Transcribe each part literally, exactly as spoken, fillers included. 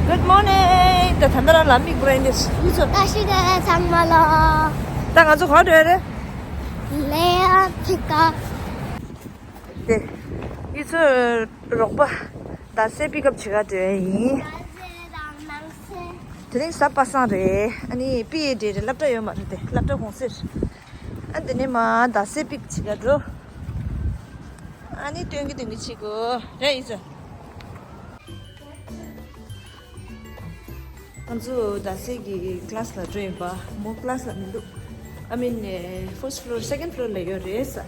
Good morning. ད་ད་ལྟ་རང་ལམ་མིག་བར་ནས་ཡུལ་ཚོ། ད་ཤི་ད་ཚང་མ་ལ། ད་ང་ཚོ་ག་འགྲོ་ཡ་རེད། ལེ་ཡ་ཐིག་ཀ། དེ་ཡུལ་ཚོ་རོགས་པ་ད་སེ་པིག་ཨབ་བྱེད་ག་འགྲོ་ཡ་ཡིན། དེ་རིང་གཟའ་པ་སངས་རེད། ཨ་ནི་པི་ཨེ་ཌེ་རེད། སློབ་གྲྭ་ཡོད་མ་རེད། དེ་སློབ་གྲྭ་དགོང་ཟེར། ཨ་དེ་ནས་མ་ད་སེ་པིག་བྱེད་ག་འགྲོ། ཨ་ནི་སྟོན་གི་སྟོན་གི་བྱེད་དགོས་རེད་ཡིན་ས། ང་ཚོ་ད་སེ་གི་ཀ་ལ་སི་ལ་འགྲོ་ཡིན་པ། མོ་ཀ་ལ་སི་ལ་མི་འདུག I mean, first floor, second floor ལ་ཡོད་རེད་ས།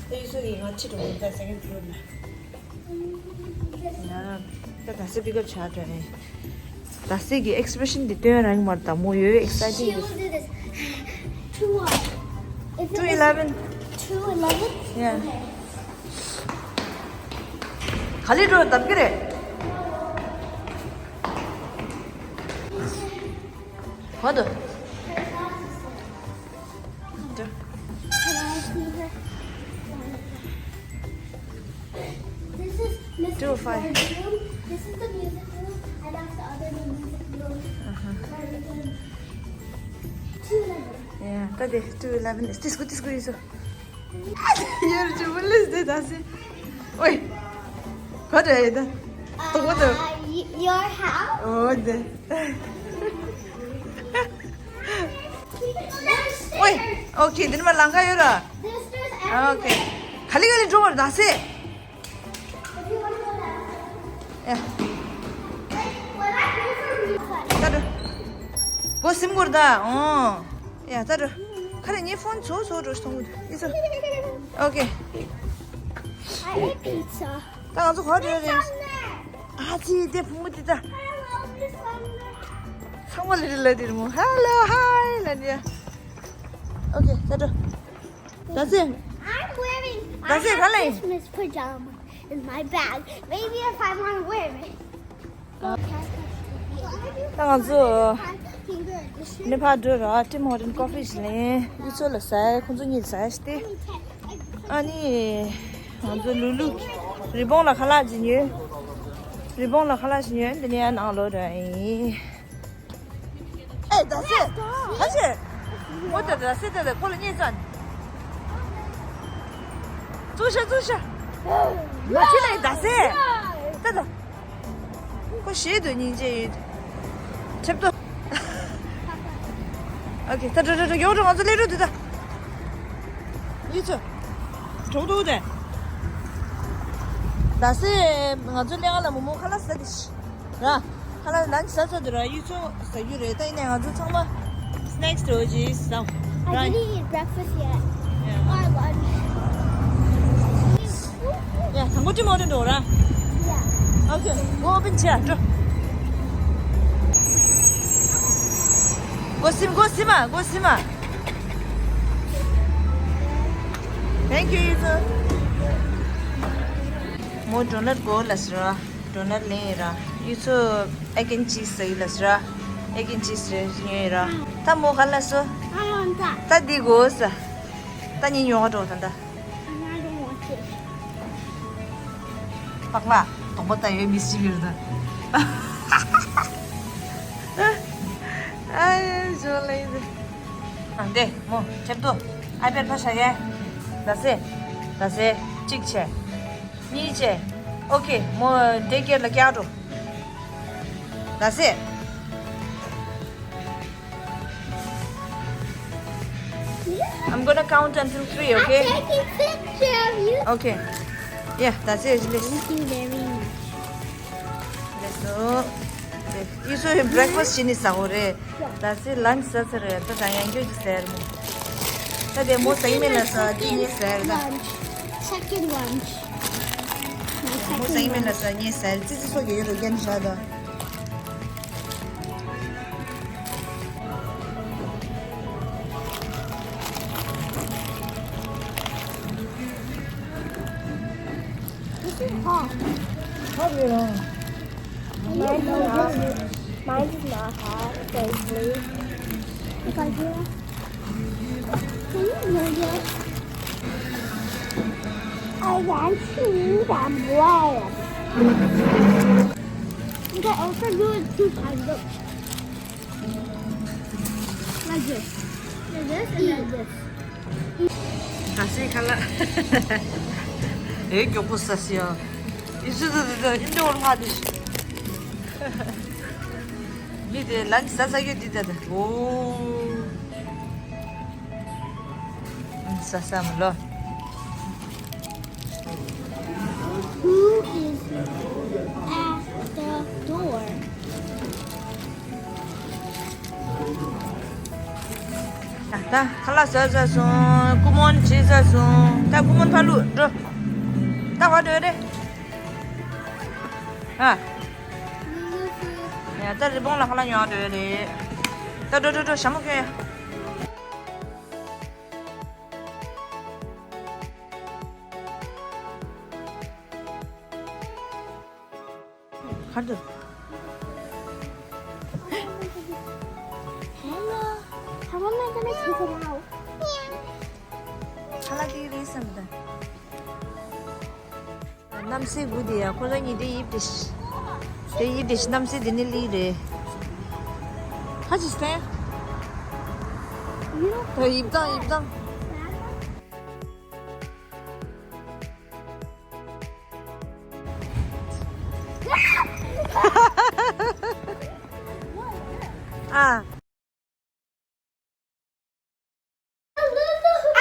ད་ཡུལ་ཚོ་གི་ང་ཕྱི་དྲོ་ད་second floor ལ། ཡ། ད་ད་སེ་པིག་ཨབ་བྱ་འགྲོ་ཡིན། ད་སེ་གི་ཨེག་སི་པི་རེ་ཤན་འདི་སྟོན་རང་མར་ད་མོ་ཡོད་ཨེག་སའི་ཊིང་། She will do this. Two what? Is it two eleven. Two eleven? Yeah. Okay. ག་ལེ་འགྲོ་བདམ་གི་རེད། ག་དུ། Can I see her? This is Miss Two oh five. Room. This is the music room, and that's the other music room. Uh-huh. Where we can two eleven. Yeah, ད་དེ་two eleven is this good, this good, this good. ཡར་ཅི་མོ་ལེས་དེ་ད་སེ། ཨོའི། ག་འདྲ་ཡེ་ད། ཏོག་པོ་ཏོ། Uh, y- your house? ཨོ་དེ། There's stairs. ཨོའི། ཨོ་ཁེ། དེ་ནི་མ་ལང་ཀ་ཡོད་ར། There's stairs everywhere. ཨོ་ཁེ། ག་ལེ་ག་ལེ་འགྲོ་བར་ད་སེ། If you want to go downstairs. ཡ། Like, when I go for refund. ད་འགྲོ། སྒོ་ཟིམ་དགོས་ར་ད། ཨོ། ཡ་ད་འགྲོ། ཁ་རེ་ངའི་ཕོན་ཚོ་ཚོ་འགྲོ་སོང་གི་འདུག་ཨི་ཚོ། ཨོ་ཁེ། I ate pizza. ད་ང་ཚོ་ག་རེ་རེད། ཨ་ཙི་དེ་བུ་མོ་དེ་ད། Hello, Miss Summer. ཚང་མ་ལེ་རེ་ལ་དེ་རེ་མོ། Hello, hi ལ་ནི་ཡ། ཨོ་ཁེ་ད་འགྲོ། ད་སེ། I'm wearing, I That's it, have Hale. Christmas pajama in my bag. Maybe if I want to wear it. ད་ང་ཚོ་ནེ་ཕར་འགྲོ་ར། ཊིམ་ཧོ་ཊན་ཀོ་ཕི་ཞིག་ལེན། ཡུལ་ཚོ་ལ་ཟ་ཡ། ཁོང་ཚོ་གཉིས་ཟ་ཡ་ཞིག་སྟེ། ཨ་ནི་ང་ཚོ་ལུ་ལུ་རི་བོང་ལ་ཁ་ལག་ཅིག་ཉོས། རི་བོང་ལ་ཁ་ལག་ཅིག་ཉོས། འདི་ནས་ཡར་ནང་ལོག་འགྲོ་ཡ་ཡིན། ཨེ་ད་སེ། ད་སེ། མོ་ད་ད་སེ་ད་ད་ཁོ་ལ་བརྙས་ཚར། བཙུགས་ཤ་བཙུགས་ཤ། མ་ཁྱི་ལ་ད་སེ། ད་ད། ཁོ་ཞེད་འདུག་སྙིང་རྗེ་ཡོད། ཁྲེབ་ཏོ། ཨོ་ཁེ། ད་འགྲོ་འགྲོ་འགྲོ། ཡོང་འགྲོ། ང་ཚོ་སླེབས་འགྲོ་འདུག་ད། ཡུལ་ཚོ། གྲོགས་འདུག་དེ། ད་སེ་ང་ཚོ་སླེབས་ང་ལ་མོ་མོ་ཁ་ལག་ཟ་དེ་ཤི། ར། ཁ་ལག་ལན་ཆི་ཟ་ཚར་འདུག་ར། ཡུལ་ཚོ་ཟ་རྒྱུ་རེད། ད་ཡིན་ནའི་ང་ཚོ་ཚང་མ་སི་ནེག་སི་འདྲ་བོ་ཅིག་ཟ། I ར། Didn't eat breakfast yet. Yeah. Or lunch. ཡ། དང་པོ་ཊིམ་ཧོ་ཊན་འགྲོ་ར། Yeah. ཨོ་ཁེ། སྒོ་ཨོ་པན་བྱས་འགྲོ། སྒོ་ཟིམ། སྒོ་ཟིམ་མ། སྒོ་ཟིམ་མ། Thank you, ཡུལ་ཚོ། མོ་ཌོ་ནཊ་དགོས་ལབ་སོང་ར། ཌོ་ནཊ་ལེན་ཡིན་ར། ཡུལ་ཚོ་ཨེག་ཨེན་ཅིས་ཟ་ཡི་ལབ་སོང་ར། ཨེག་ཨེན་ཅིས་རེ་ཉོས་ཡིན་ར། ད་མོ་ག་ལབ་སོང་། I want that. ད་འདི་དགོས་ས། ད་ངས་ཉོ་ག་འགྲོ་ད་ད། And I don't want it. སྤགས་ལ་དོག་པ་ལྟ་ཡོད་མི་ཞིག་ཡོད་ད། ཨ་ཡེ་ཇོ་ལེ་ཟེ། ཨ་འདེ་མོ་ཁྲེབ་ཏོ། ཨའི་པེ་ཌི་ཕར་བཞག་གས། ད་སེ། ད་སེ། གཅིག་བྱས། གཉིས་བྱས། ཨོ་ཁེ། མོ་ཌེ་ཀེར་ལ་བསྐྱལ་འགྲོ། ད་སེ། I'm gonna count until three, okay? I'm taking picture of you. Okay. Yeah, that's it. Thank you very much. Let's go. You saw him breakfast ཞིག་ནི་ཟ་འོ་རེད། ད་སེ་ལན་ཆི་ཟ་ཚར་རེད། ད་ད་ཡང་སྐྱོ་ཅིག་ཟེར་མོ། ད་དེ་མོ་ཟ་ཡི་མེད་ལ་ཟ་འདི་ངས་ཟ་རེད་ད། Lunch. Second lunch. My མོ་ཟ་ཡི་མེད་ལ་ཟ་ངས་ཟ་རེད། ཙི་ཙི་སོགས་ཀྱི་ཡོད་རུ་རྒྱན་བཞག་ད། This is hot. Hot you know. Mine's not hot, thankfully. If I do, can you move it? 燃气有点不爱了。You can also do it two times. Look. Like this. Like this and like this. ད་སའི་ཁ་ལག་ཨེ་མགྱོགས་པོ་ཟ་སི་ཡ། ཨི་ཙི་ཙི་ཙི་ཙི། ཨིན་ཏྲོ་ལ་ང་དེ་ཤི། མི་དེ་ལན་ཟ་ཟ་ཡོད་དེ་ད་ད། ཨོ། ཟ་ཟ་མ་ལོ། Who is at the door? ད་ཁ་ལག་ཟ་ཟ་སོང་། ཀུ་མོན་བྱེད་ཟ་སོང་། ད་ཀུ་མོན་ཕ་ལུ་འགྲོ། ད་བ་འགྲོ་རེ། ཨ། ཡ་ད་རི་བོང་ལ་ཁ་ལག་ཉོ་འགྲོ་རེ། ད་འགྲོ་འགྲོ་འགྲོ། ཞྭ་མོ་སྐྱོན་ཡ། གར་འདུག Hello. How am I gonna take it out? ཁ་ལག་དེ་རེད་བསམ་ད། གནམ་སའི་བུ་དེ་ཡ། ཁོ་རང་གཉིས་དེ་ཡིབ་དེ་ཤི། དེ་ཡིབ་དེ་ཤི། གནམ་སའི་དེ་ནི་ལི་རེད། ཧ་ཅི་སྟེ། ད་ཡིབ་དང་ཡིབ་དང་། ཨ།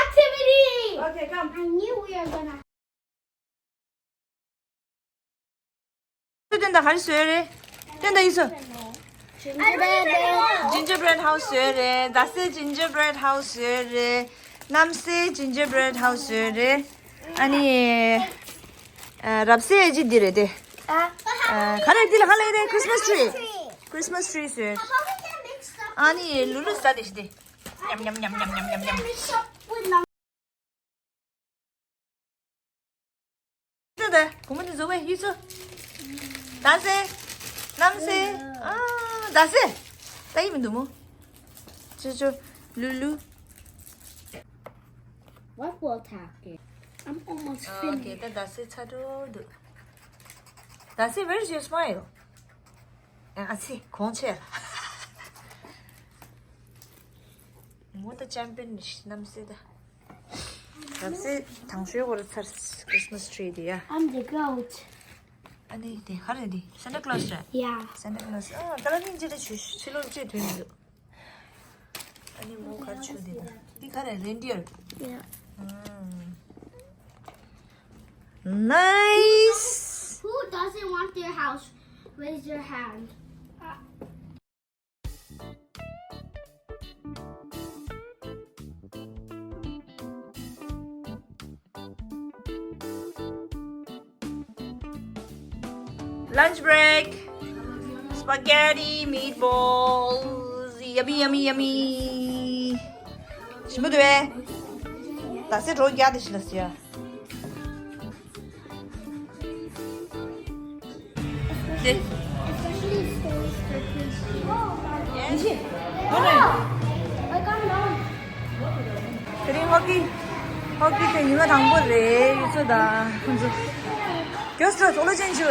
Activity. Okay, come. I knew we were gonna. ཁྱོད་དེ་འདྲ་ག་རེ་བཟོས་རེད། དེ་འདྲ་ཡིན་སོ། Gingerbread house བཟོས་རེད། ཟླ་སའི་gingerbread house བཟོས་རེད། གནམ་སའི་gingerbread house བཟོས་རེད། ཨ་ནི། ཨ། རབ་སའི་ཨེ་ཅི་འདི་རེད་དེ། ཨ། ཨ། ག་རེ་འདི་ལ་ག་ལ་ཡིན་རེད། Christmas tree. Christmas tree བཟོས། ཨ་ནི་ལུ་ལུ་ཟ་དེ་ཤི་དེ། ཉམ་ཉམ་ཉམ་ཉམ། ད་ད་གོང་མ་འདི་བཟོ་བའི་ཡིད་ཚོ། ཟླ་སེ། གནམ་སེ། ཨ། ཟླ་སེ། ད་ཡིད་མི་འདུག་མོ། ཅོ་ཅོ། ལུ་ལུ། What will attack it? I'm almost ཨོ་ཁེ། finished. ད་ཟླ་སེ་ཚར་འགྲོ་འདུག་ཟླ་སེ། Where is your smile? ཨ་ཙི། གོང་ཆེ། མོ་ད་ཅམ་པིན་ནི་གནམ་སེ་ད། ཟླ་སེ་དང་ཤོས་གོ་ར་ཚར། Christmas tree དེ་ཡ། I'm the goat. ཨ་ནི་དེ་ག་རེ་འདི། Santa Claus རེད། Yeah. Santa Claus། ཨ། ད་ལ་ནི་འཇི་ལ་ཆུ་ཕྱི་ལོགས་ཅེས་ཐོན་འདུག་ཨ་ནི་མོ་ག་རེ་ཆུ་དེ་ད། འདི་ག་རེ། reindeer། Yeah. ཨང་། Nice. Who doesn't want their house? Raise your hand. Lunch break. Spaghetti, meatballs. Yummy, yummy, yummy. ཞིམ་པོ་འདུག་པས། ད་སེ་གྲོགས་རྒྱག་དེ་ཤི་ལ་སི་ཡ། དེ། Especially stores for kids. ཡིན་ཤི། ཧོ་ནེ། I got it on. དེ་རིང་ཧོ་ཀི། ཧོ་ཀི་དེ་ཉི་མ་དང་པོ་རེད། ཡུལ་ཚོ་དང་ཁོང་ཚོ། གྱོས་ཚོ་ཚོགས་ལོ་ཅན་ཆུ།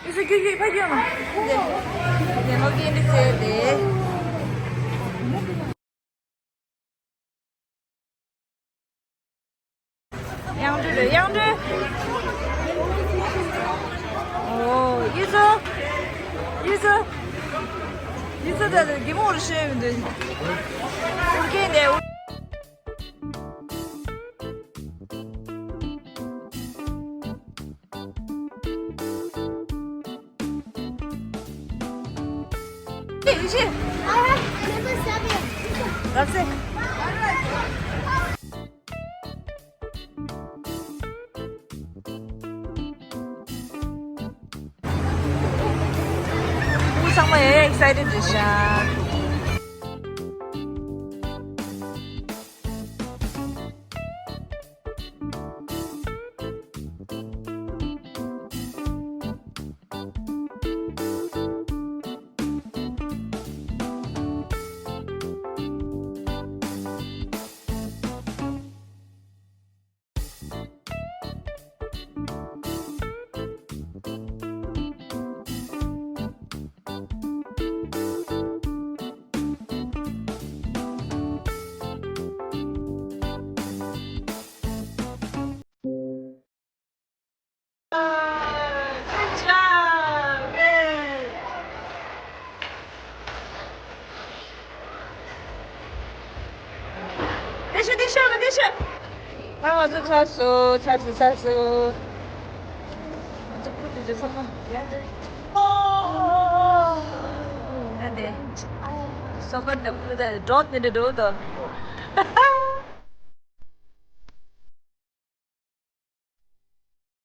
ཡུལ་ཚོ་ཁྱོད་ཁྱོད་ཕ་གྱོན་མ། དེ། དེ་ཧོ་ཀི་འདི་ཚེ་དེ། གཡང་འགྲོས་རེད། གཡང་འགྲོས། ཨོ། ཡིད་ཚོ། ཡིད་ཚོ། ཡིད་ཚོ་ད་ལྟ་གི་མོ་རུ་ཤེས་མི་འདུག་ཨུར་ཀེ་ནས། ཡིན་ཤི། I have number seven. That's it. ཚང་མ་ཡང་ཡང་excited རེད་ཤག་ཚར་སོང་། ཚར་སོང་། ཚར་སོང་། ཚར་སོང་། ཚར་སོང་། ཚར་སོང་། ཨ་དེ། སོ་པར་ནང་ཕུ་ད་འགྲོ་དེ་འདྲ་འགྲོ་དོ།